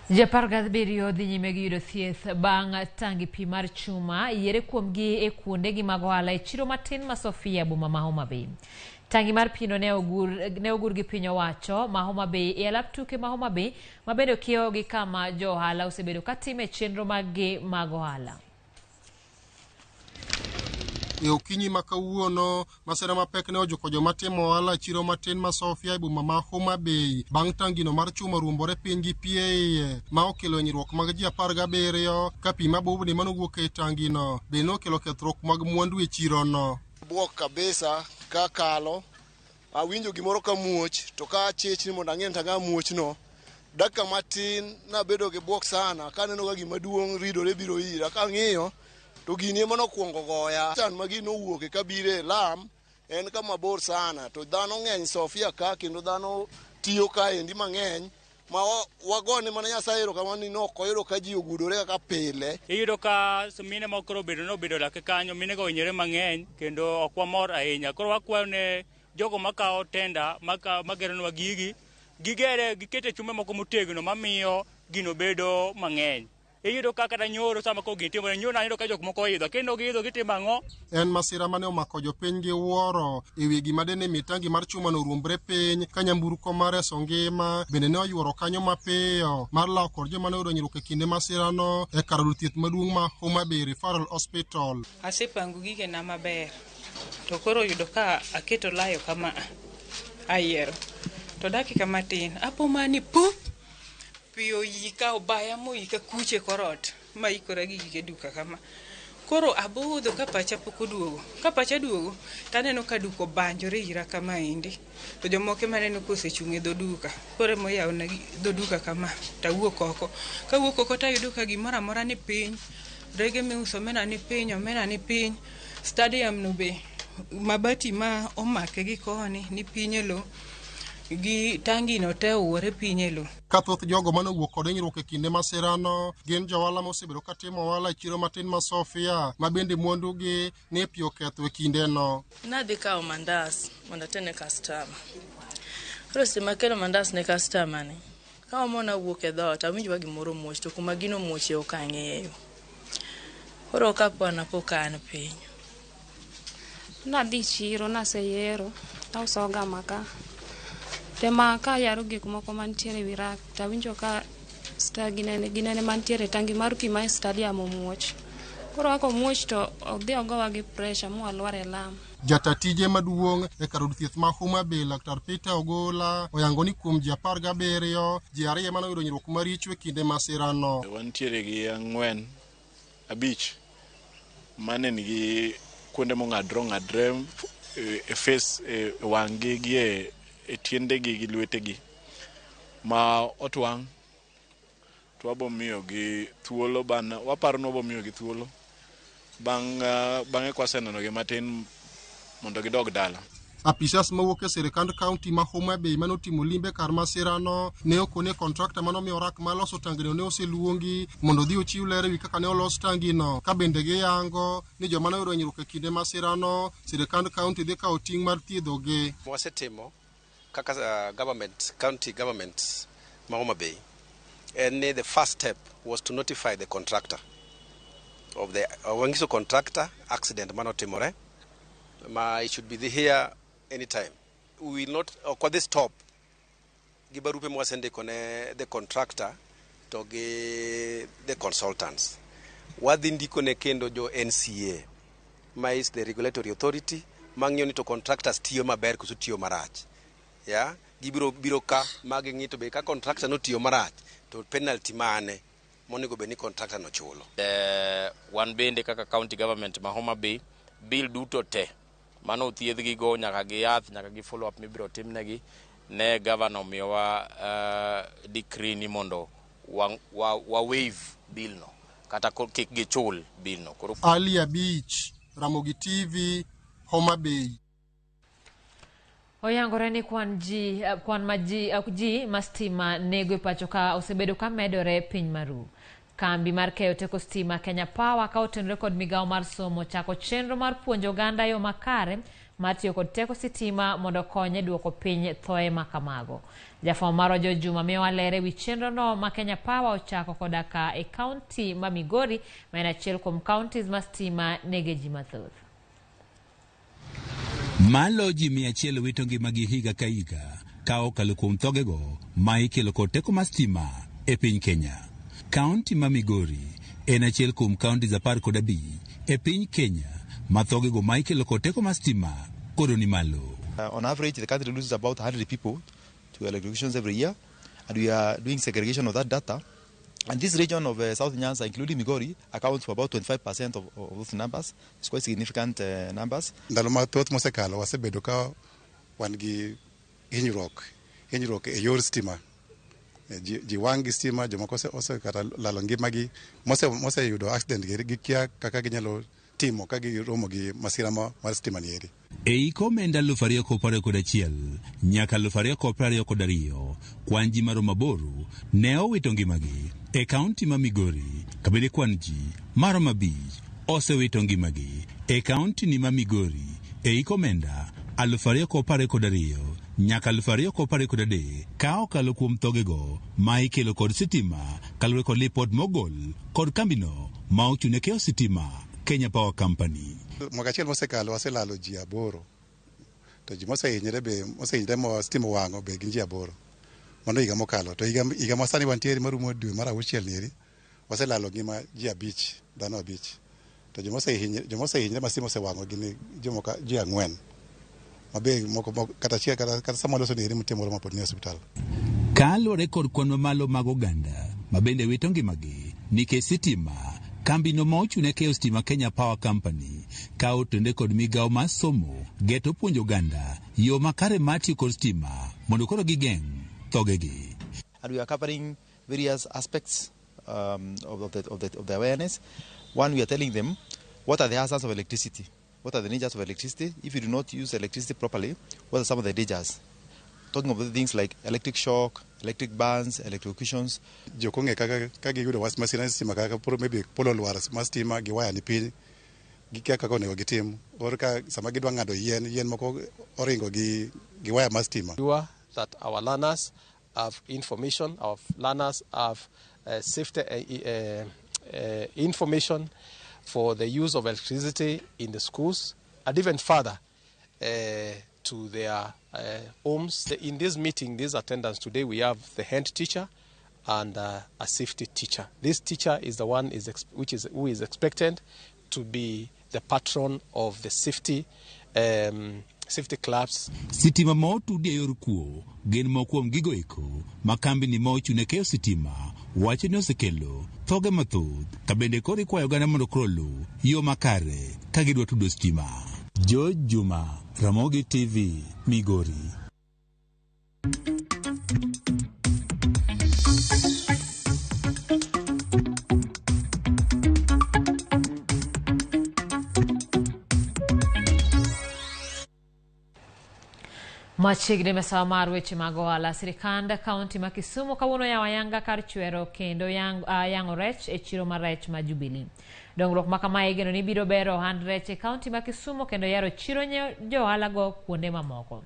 Ji 17 dhi nyime gi yudo thieth bang' tangi pi mar chuma yiere kuomgi e kuondegi mag ohala e chiro matin ma Sofia boma ma Homa Bay. Tangi mar pino ne ogur gi piny owacho ma Homa Bay e alap tuke ma Homa Bay ma bende okiewo gi kama jo ohala osebedo katime chenro maggi mag ohala. E okinyi ma kawuono, masira mapek ne ojuko joma timo ohala e chiro matin ma Sofia e boma ma Homa Bay bang' tangino mar chuma ruombore piny gi pi e iye ma okelo hinyruok mag ji 17 ka pi mabubni manowuok e tangino bende nokelo kethruok mag mwandu e chirono. Buok kabisa ka kalo, awinjo gimoro ka muoch to ka achich ni mondo ang'e ni tang'a muochno. Dakika matin nabedo gi buok sana kaneno ka gima duong' ridore biro ira kang'iyo to gini ema nokwongo goya. Chan ma gini nowuoke kabiro e lam en kama bor sana to dhano ng'eny Sofia ka kendo dhano tiyo kaendi mang'eny ma wagone mana Nyasaye erokamano ni nok oyudo ka ji ogudore kaka pile. Iyudo ka mine moko koro obedo nobedo lake kanyo, mine go ohinyore mang'eny kendo ok wamor ahinya. Koro wakwayo ne jogo makawo tenda mageronwa gigi, gigere gikete chumbe moko motegno mamiyo gino bedo mang'eny. Iyudo ka kata nyoro sama koro gini timore, nyoro nayudo ka jok moko oidho, kendo giidho gitimo ang'o? En masira mane omako jopiny gi wuoro e wi gima dene mi tangi mar chuma no ruombre piny ka nyamburko mar reso ngima bende ne oyuoro kanyo mapiyo mar lawo kod joma ne oyudo hinyruok e kinde masirano e kar od thieth maduong' ma Homa Bay Referral Hospital. Asepango gigena maber to koro oyudo ka aketo layo kama ayiero to dakika matin apo mani pup pi oyika obaya moyika kuche korot ma ikora gi gige duka kama. Koro abudho ka pacha pok oduogo. Ka pacha duogo taneno ka duka obanjore ira kama endi. To jomoko ema aneno kosechung' e dho duka. Koro ema oyawona dho duka kama tawuok oko. Kawuok oko tayudo ka gimoro amora ni piny. Rege miuso omena ni piny, omena ni piny. Stadium no be mabati ma omake gi koni ni piny e lo. Gi tangi no te owuore piny e lo. Ka thoth jogo mane owuok kod hinyruok e kinde masirano gin johala mosebedo katimo ohala e chiro matin ma Sofia ma bende mwandugi ne pi oketho e kindeno. Nadhi kawo mandas mondo aterne kastama. Koro seche makelo mandas ne kastama ni, ka omona wuok e dhoot, awinjo ka gimoro muoch to kuma gino muoche ok ang'eyo. Koro kapona pok an piny. Nadhi chiro naseyiero, auso ga maka. Tema kayaro gik moko mantiere e wi rak tawinjo ka ginene mantiere tangi mar pi ma e stadium omuoch. Koro kaka omuoch to odhi ogowa gi pressure mwalwar e lam. Jata tije maduong' e kar od thieth ma Homa Bay Laktar Peter Ogola oyango ni kuom ji 17, ji 2 ema noyudo hinyruok maricho e kinde masirano. Wantiere gi 4 5 mane nigi kuonde mong'adre ong'adre e face e wang'gi gi e tiendegi gi lwetegi ma otwang' to wabo miyogi thuolo waparo ni wabo miyogi thuolo bang'e kwaseneno gi matin mondo gidog dala. Apisas mawuok e sirikand kaunti ma Homa Bay manotimo limbe kar masirano ne okone kontrakta manomiyo rak mar loso tangino ne oseluongi mondo odhi ochiw ler ewi kaka ne olos tangino ka bende giyango ni joma noyudo hinyruok e kinde masirano sirikand kaunti dhi kawo ting' mar thiedhogi. Wasetimo kaka government, county government ma Homa Bay en ni the first step was to notify the contractor of the wangiso contractor accident manotimore ma it should be here anytime. We will not ok wadhi stop gi barupe mwasendiko ne the contractor to gi the consultants. Wadhi ndiko ne kendo jo NCA ma is the regulatory authority mang'iyo ni to contractors tiyo maber koso tiyo marach. Ya gibiro biro ka ma ging'i to be ka contractor notiyo marach to penalty mane monego bed ni contractor no chulo. Wan bende kaka county government ma Homa Bay bill duto te mano othiedhgi go nyaka gi yath nyaka gi follow up mibiro timnegi. Ne gavana omiyowa decree ni mondo wa waive bill no kata kik gichul bill no. Koro Ali Abich, Ramogi TV, Homa Bay. Oyangore ni kwan ji kwan ma ji ma stima nego e pacho ka osebedo ka medore piny maru. Kambi mar keyo teko stima Kenya Power ka otenore kod migawo mar somo chako chenro mar puonjo oganda yo makare mar tiyo kod teko sitima mondo okony e duoko piny thoe ma kamago. Jafwambo marwa George Juma miyowa ler ewi chenro no ma Kenya Power ochako koda ka e kaunti ma Migori, ma en achiel kuom counties ma stima nege ji mathoth. Malo ji 100 wito ngimagi higa ka higa ka okalo kuom thogego ma ikelo kod teko mar stima e piny Kenya. Kaunti ma Migori en achiel kuom counties 15 e piny Kenya ma thogego ma ikelo kod teko mar stima koro ni malo. On average, the country loses about 100 people to electrocutions every year, and we are doing segregation of that data. And this region of South Nyanza, including Migori, accounts for about 25% of those numbers. It's quite significant numbers. Ndalo mathoth mosekalo wasebedo ka wan gi hinyruok e yor stima. Ji wang' gi stima, jomoko ose kata lalo ngimagi, moseyudo accident gikia kaka ginyalo timo ka giromo gi masira mar stima ni eri. E hik omenda 2021 nyaka 2022, kwan ji maromo 8 ne owito ngimagi e kaunti ma Migori, kabende kwan ji maromo 5 osewito ngimagi e kaunti ni ma Migori e hik omenda 2022 nyaka 2023 ka okalo kuom thogego ma ikelo kod sitima kaluwore kod lipot mogol kod kambino ma ochung' ne keyo sitima Kenya Power Company. Mwaka achiel mosekalo waselalo ji 8, to ji mosehinyre be mosehinyre mo stima owang'o be gin ji 8. Mano higa mokalo. To higa masani wantiere marumo dwe mar 6 ni eri, waselalo ngima ji 5, dhano 5. To jomosehinyre ma stima osewang'o gin jomoko ji 4. Mabe moko kata achiel kata sama waloso ni eri nitie moro mapod ni e osiptal. Kaluwore kod kwan mamalo mag oganda ma bende wito ngimagi nikech sitima, kambino ma ochung' ne keyo stima Kenya Power Company ka otende kod migawo mar somo geto puonjo oganda yo makare mar tiyo kod stima mondo koro gigeng' thogegi. And we are covering various aspects of the awareness. One, we are telling them what are the hazards of electricity, what are the dangers of electricity. If you do not use electricity properly, what are some of the dangers? Talking about things like electric shock, electric burns, electrocutions. Jok ong'e kaka ka giyudo wach masira stima kaka maybe polo olwar mar stima gi waya ni piny, gikia kaka onego gitim. Or ka sama gidwa ng'ado yien moko oringo gi waya mar stima. Sure that our learners have information, our learners have safety information for the use of electricity in the schools and even further to their homes. In this meeting, this attendance today, we have the head teacher and a safety teacher. This teacher is the one who is expected to be the patron of the safety clubs. Sitima ma otudi e yor kuo gin moko kuom gigo eko ma kambi ni ma ochung' ne keyo sitima wacho ni osekelo thoge mathoth ka bende koro ikwayo oganda mondo koro oluw yo makare ka gidwa tudo stima. George Juma, Ramogi TV, Migori. Machiegni mesawa mar weche mag ohala, sirikand kaunti ma Kisumu kawuono yawo ayanga kar chwero kendo yang'o rech e chiro mar rech ma Jubilee. Dongruok ma kamae igeno ni biro bero ohand rech e kaunti ma Kisumu kendo yaro chiro jo ohala go kuonde mamoko.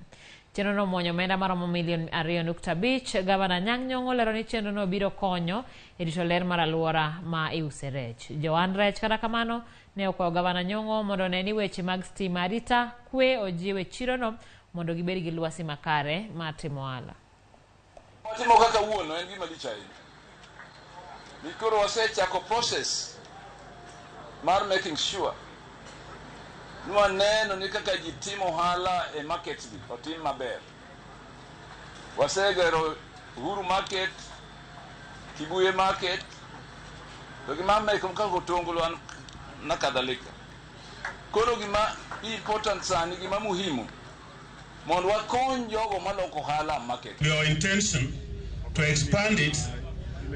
Chenro no muonyo omenda maromo milion 2.5. Gavana Anyang' Nyong'o olero ni chenro no biro konyo e rito ler mar alwora ma iuse rech. Johand rech kata kamano ne okwayo Gavana Nyong'o mondo one ni weche mag stima arita kwe ojiw e chiro no mondo gibed gi lwasi makare mar timo ohala. Watimo kaka wuono en gima lich ahinya. Nikoro wasechako process mar making sure ni waneno ni kaka ji timo ohala e market gi otim maber. Wasegero Uhuru Market, Kibuye Market, to gima meko kaka Otonglo na kadhalika. Koro gima important sani, gima muhimu Mondo wakony jogo maloko ohala market. Your intention to expand it,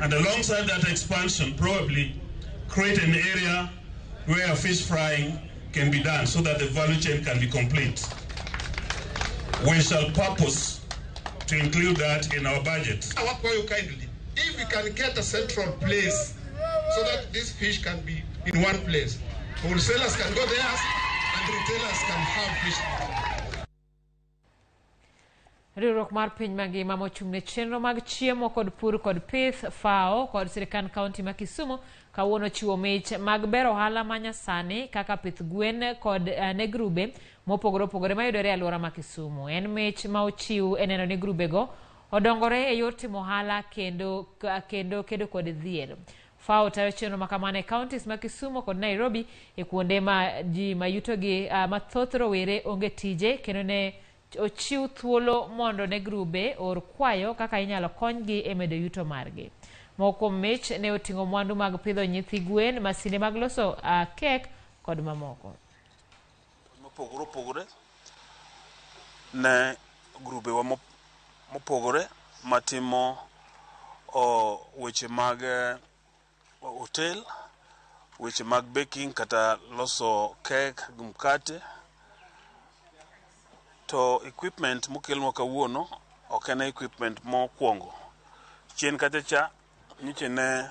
and alongside that expansion, probably create an area where fish frying can be done so that the value chain can be complete. We shall purpose to include that in our budget. Wakwayo kindly, if we can get a central place so that this fish can be in one place, wholesalers can go there and retailers can have fish. Riwruok mar piny mangima mochung' ne chenro mag chiemo kod pur kod pith FAO kod sirkand kaunti ma Kisumu kawuono chiwo mich mag bero ohala ma nyasani kaka pith gwen kod ne grube mopogore opogore mayudore e alwora ma Kisumu. En mich ma ochiw e neno ni grubego odongore e yor timo ohala kendo kedo kod dhier. FAO tayo chenro ma kamano e counties ma Kisumu kod Nairobi e kuonde ma ji ma yutogi mathoth rowere onge tije kendo ne ochiw thuolo mondo ne grube or kwayo kaka inyalo konygi e medo yuto margi. Moko kuom mich ne oting'o mwandu mag pidho nyithi gwen, masinde mag loso kek kod mamoko. Mopogore opogore ne grubewa mopogore matimo weche mag hotel, weche mag baking kata loso kek gi mkate. To equipment mokelnwa kawuono ok en equipment mokwongo. Chien kacha cha nyiche ne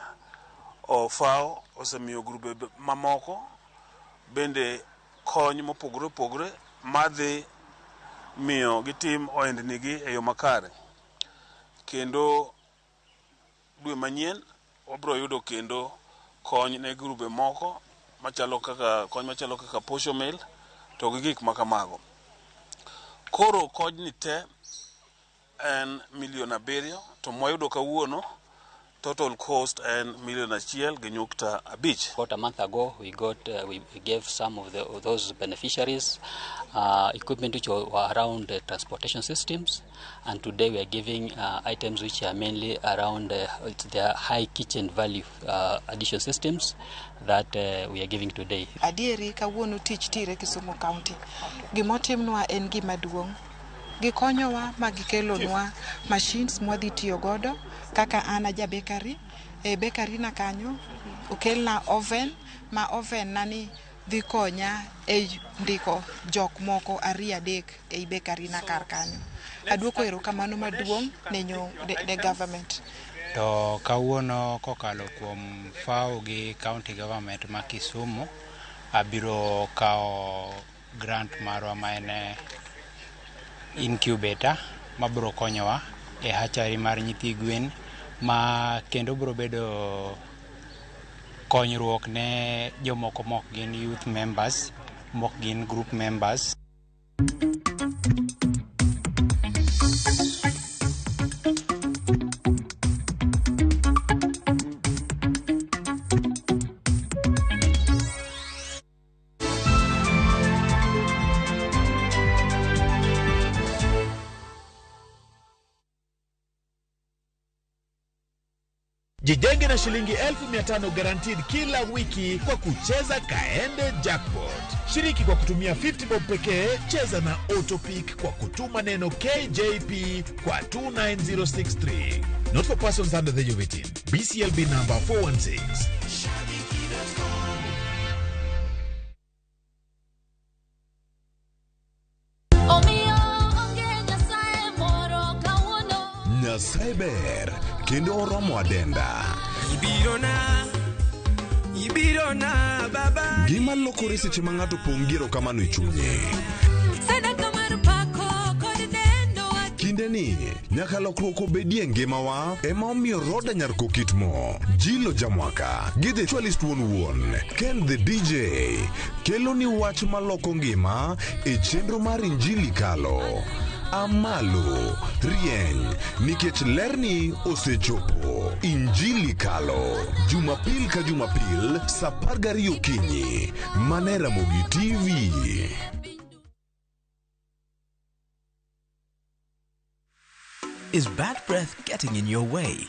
FAO osemiyo grube mamoko bende kony mopogore opogore madhi miyo gitim ohendnigi e yo makare. Kendo dwe manyien wabiro yudo kendo kony ne grube moko machalo kaka kony machalo kaka posho mill to gi gik makamago. Koro konyni te en milion 7 to mwayudo kawuono total cost en milion 1.5. About a month ago, we gave some of those beneficiaries equipment which were around transportation systems, and today we are giving items which are mainly around their high kitchen value addition systems that we are giving today. Adieri kawuono tich tire Kisumu County. Gimotimnwa en gima duong'. Gikonyowa ma gikelonwa machines mwadhi tiyo godo kaka an aja bakery. E bakery na kanyo okelna oven ma oven na ni dhi konya e ndiko jok moko 2-3 ei bakery na kar kanyo. Aduoko erokamano maduong' ne government. To kawuono kokalo kuom FAO gi county government ma Kisumu abiro kawo grant marwa ma en incubator mabiro konyowa e hatchery mar nyithi gwen ma kendo biro bedo konyruok ne jomoko mok gin youth members, mok gin group members. Jijenge na shilingi 1500 guaranteed kila wiki kwa kucheza Kaende Jackpot. Shiriki kwa kutumia 50 bob pekee, cheza na Autopick kwa kutuma neno KJP kwa 29063. Not for persons under the age of 18. BCLB number 416. Nyasaye ber kendo oromo adenda. Ibirona baba. Gima lokore seche ma ng'ato pong' gi erokamano e chunye. Kinde ni nyaka lokruok obedie e ngimawa ema omiyo Roda Nyar Kokitmo, Jilo Jamwaka gi The Actualist wuon wuon, Ken the DJ kelo ni wach maloko ngima e chenro mar Injili Kalo. Amalo, rieny, nikech lerni osechopo. Injili Kalo, Jumapil ka Jumapil, saa 12 okinyi, mana e Ramogi TV. Is bad breath getting in your way?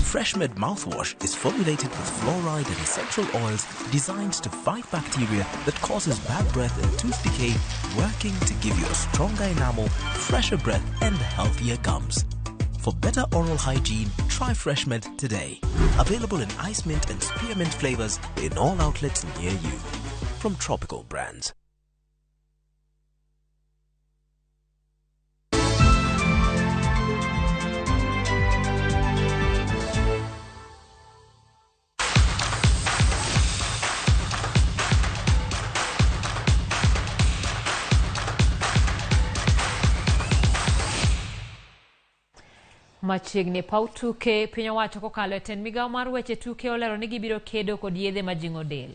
FreshMed mouthwash is formulated with fluoride and essential oils designed to fight bacteria that causes bad breath and tooth decay, working to give you a stronger enamel, fresher breath, and healthier gums. For better oral hygiene, try FreshMed today. Available in ice mint and spearmint flavors in all outlets near you. From Tropical Brands. Machiegni e paw tuke, piny owacho kokalo e tend migawo mar weche tuke olero ni gibiro kedo kod yedhe majing'o del.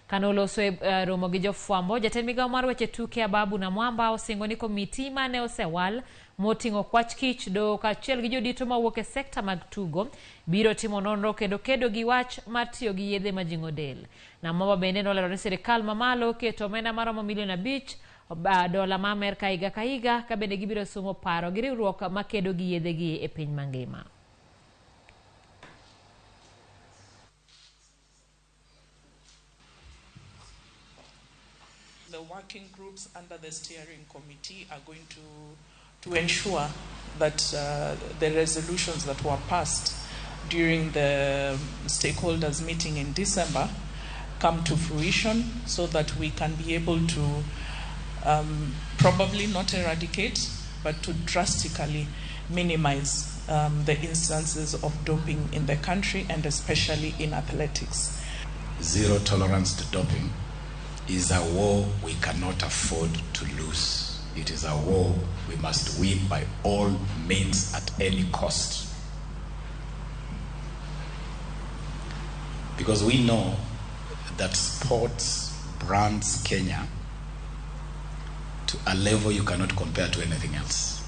Kane oloso e romo gi jofwambo, jatend migawo mar weche tuke Ababu Namwamba osingo ni komiti mane osewal moting'o kwach kich, doho kaachiel gi jodito mawuok e sekta mag tugo biro timo nonro kendo kedo gi wach mar tiyo gi yedhe majing'o del. Namwamba bende nolero ni sirikal mamalo keto omenda maromo milion 5 dola ma Amerka higa ka higa ka bende gibiro somo paro gi riwruok makedo gi yedhe gi e piny mangima. The working groups under the steering committee are going to ensure that the resolutions that were passed during the stakeholders meeting in December come to fruition so that we can be able to probably not eradicate, but to drastically minimize the instances of doping in the country and especially in athletics. Zero tolerance to doping is a war we cannot afford to lose. It is a war we must win by all means at any cost. Because we know that sports brands Kenya to a level you cannot compare to anything else.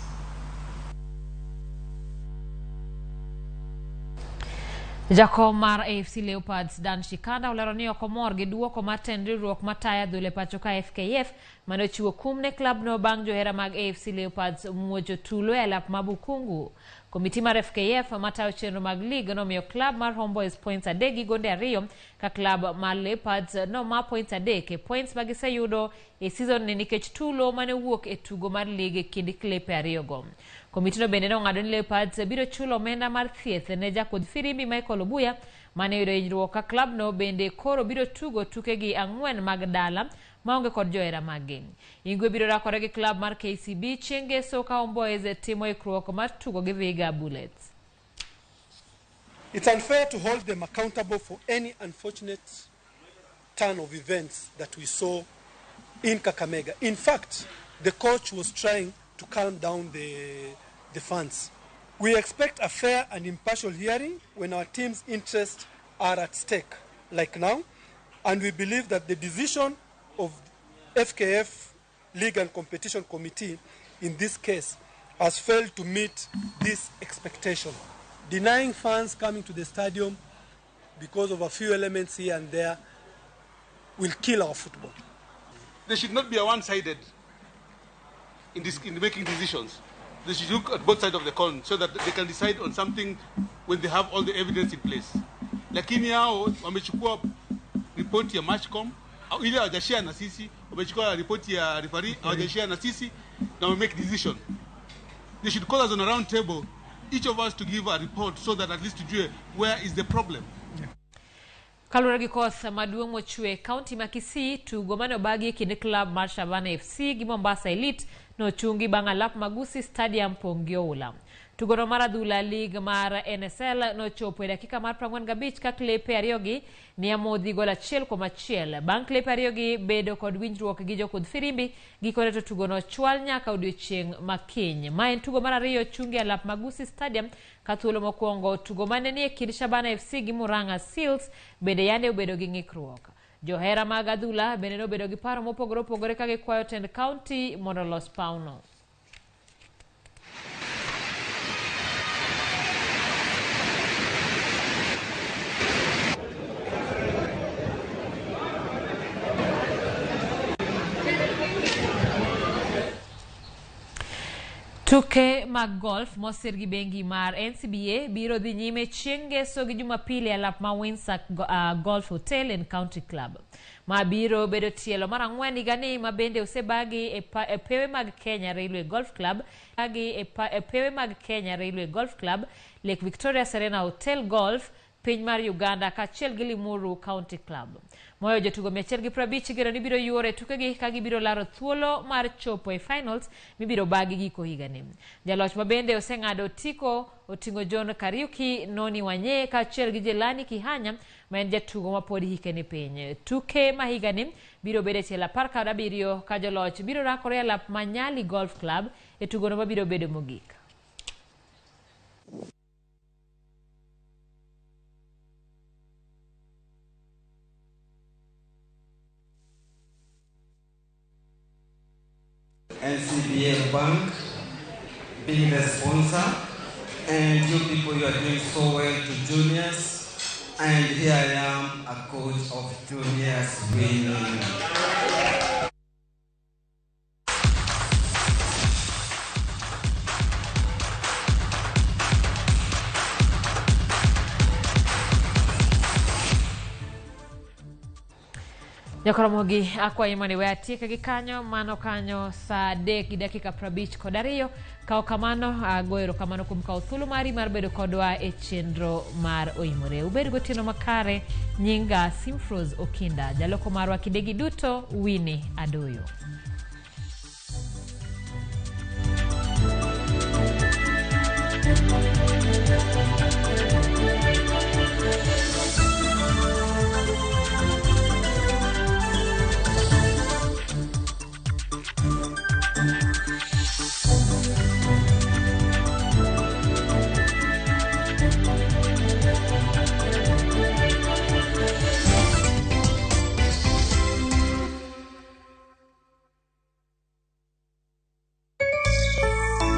Jakom mar AFC Leopards Dan Shikanda olero ni ok omor gi duoko mar tend riwruok matayo adhula e pacho ka FKF mane ochiwo kum ne klabno bang' johera mag AFC Leopards muocho tulo e alap ma Bukungu. Komiti mar FKF matayo chenro mag lig nomiyo klab mar Homeboys points 3 gi gonde 2 ka klab mar Leopards noma points 3 e points magiseyudo e season ni nikech tulo mane owuok e tugo mar lig e kind klepe ariyogo. Komitino bende nong'ado ni Leopards biro chulo omenda mar thieth ne jakudh firimbi Michael Obuya mane oyudo hinyruok ka klabno bende koro biro tugo tukegi 4 mag dala maonge kod johera maggi. Ingwe biro rakore gi klab mar KCB chieng' ngeso ka Homeboys timo ikruok mar tugo gi Vihiga Bullets. It's unfair to hold them accountable for any unfortunate turn of events that we saw in Kakamega. In fact, the coach was trying to calm down the fans. We expect a fair and impartial hearing when our team's interests are at stake, like now, and we believe that the decision of FKF League and Competition Committee in this case has failed to meet this expectation. Denying fans coming to the stadium because of a few elements here and there will kill our football. There should not be a one-sided in making decisions. They should look at both sides of the coin so that they can decide on something when they have all the evidence in place. Lakini hao wamechukua report ya Matchcom, ile hawajashare na sisi, wamechukua report ya referee, hawajashare na sisi, na we make decision. They should call us on a round table, each of us to give a report so that at least tujue where is the problem. Kaluwore gi koth maduong' mochwe kaunti ma Kisii, tugo mane obagi e kind klab mar Shabana FC gi Mombasa Elite nochungi bang' alap Magusi Stadium pong' gi oula. Tugono mar adhula lig mar NSL nochopo e dakika mar 45 ka klepe ariyogi ni amodhi gol 1-1. Bang' klepe ariyogi bedo kod winjruok gi jokudh firimbi, gikone to tugono ochwal nyaka odiochieng' ma kiny. Ma en tugo mar ariyo chungi e alap Magusi Stadium ka thuolo mokwongo tugo mane ni e kind Shabana FC gi Murang'a Seals bende yande obedo gi ng'ikruok. Johera mag adhula bende nobedo gi paro mopogore opogore ka gikwayo tend kaunti mondo olos pawno. Tuke mag golf mosir gi bengi mar NCBA biro dhi nyime chieng' ngeso gi Jumapil e alap ma Windsor Golf Hotel and Country Club. Ma biro bedo tielo mar ang'wen higani ma bende osebagi e, e pewe mag Kenya Railway Golf Club bagi e, e pewe mag Kenya Railway Golf Club, Lake Victoria Serena Hotel Golf, piny mar Uganda kaachiel gi Limuru County Club. Moyo jotugo 150 igeno ni biro yuoro e tukegi ka gibiro laro thuolo mar chopo e finals mibiro bagi giko higani. Jaloch ma bende oseng'ado otiko oting'o John Kariuki, Noni Wanye kaachiel gi Jelani Kihanya ma en jatugo ma pod hike ni piny. Tuke ma higani biro bedo e tielo 17 ka joloch biro rakore e alap ma Nyali Golf Club e tugono mabiro bedo mogik. NCBA Bank being the sponsor, and you people, you are doing so well to juniors, and here I am, a coach of juniors winning. Jokoromogi akwayi mondo iwe atieke gi kanyo mano kanyo saa 3:52. Kawo kamano ago erokamano kuom kawo thuolo mari mar bedo kodwa e chenro mar Oimore. Ubed gotieno makare. Nyinga Simfros Okinda, jaloko marwa kinde gi duto Winnie Adoyo.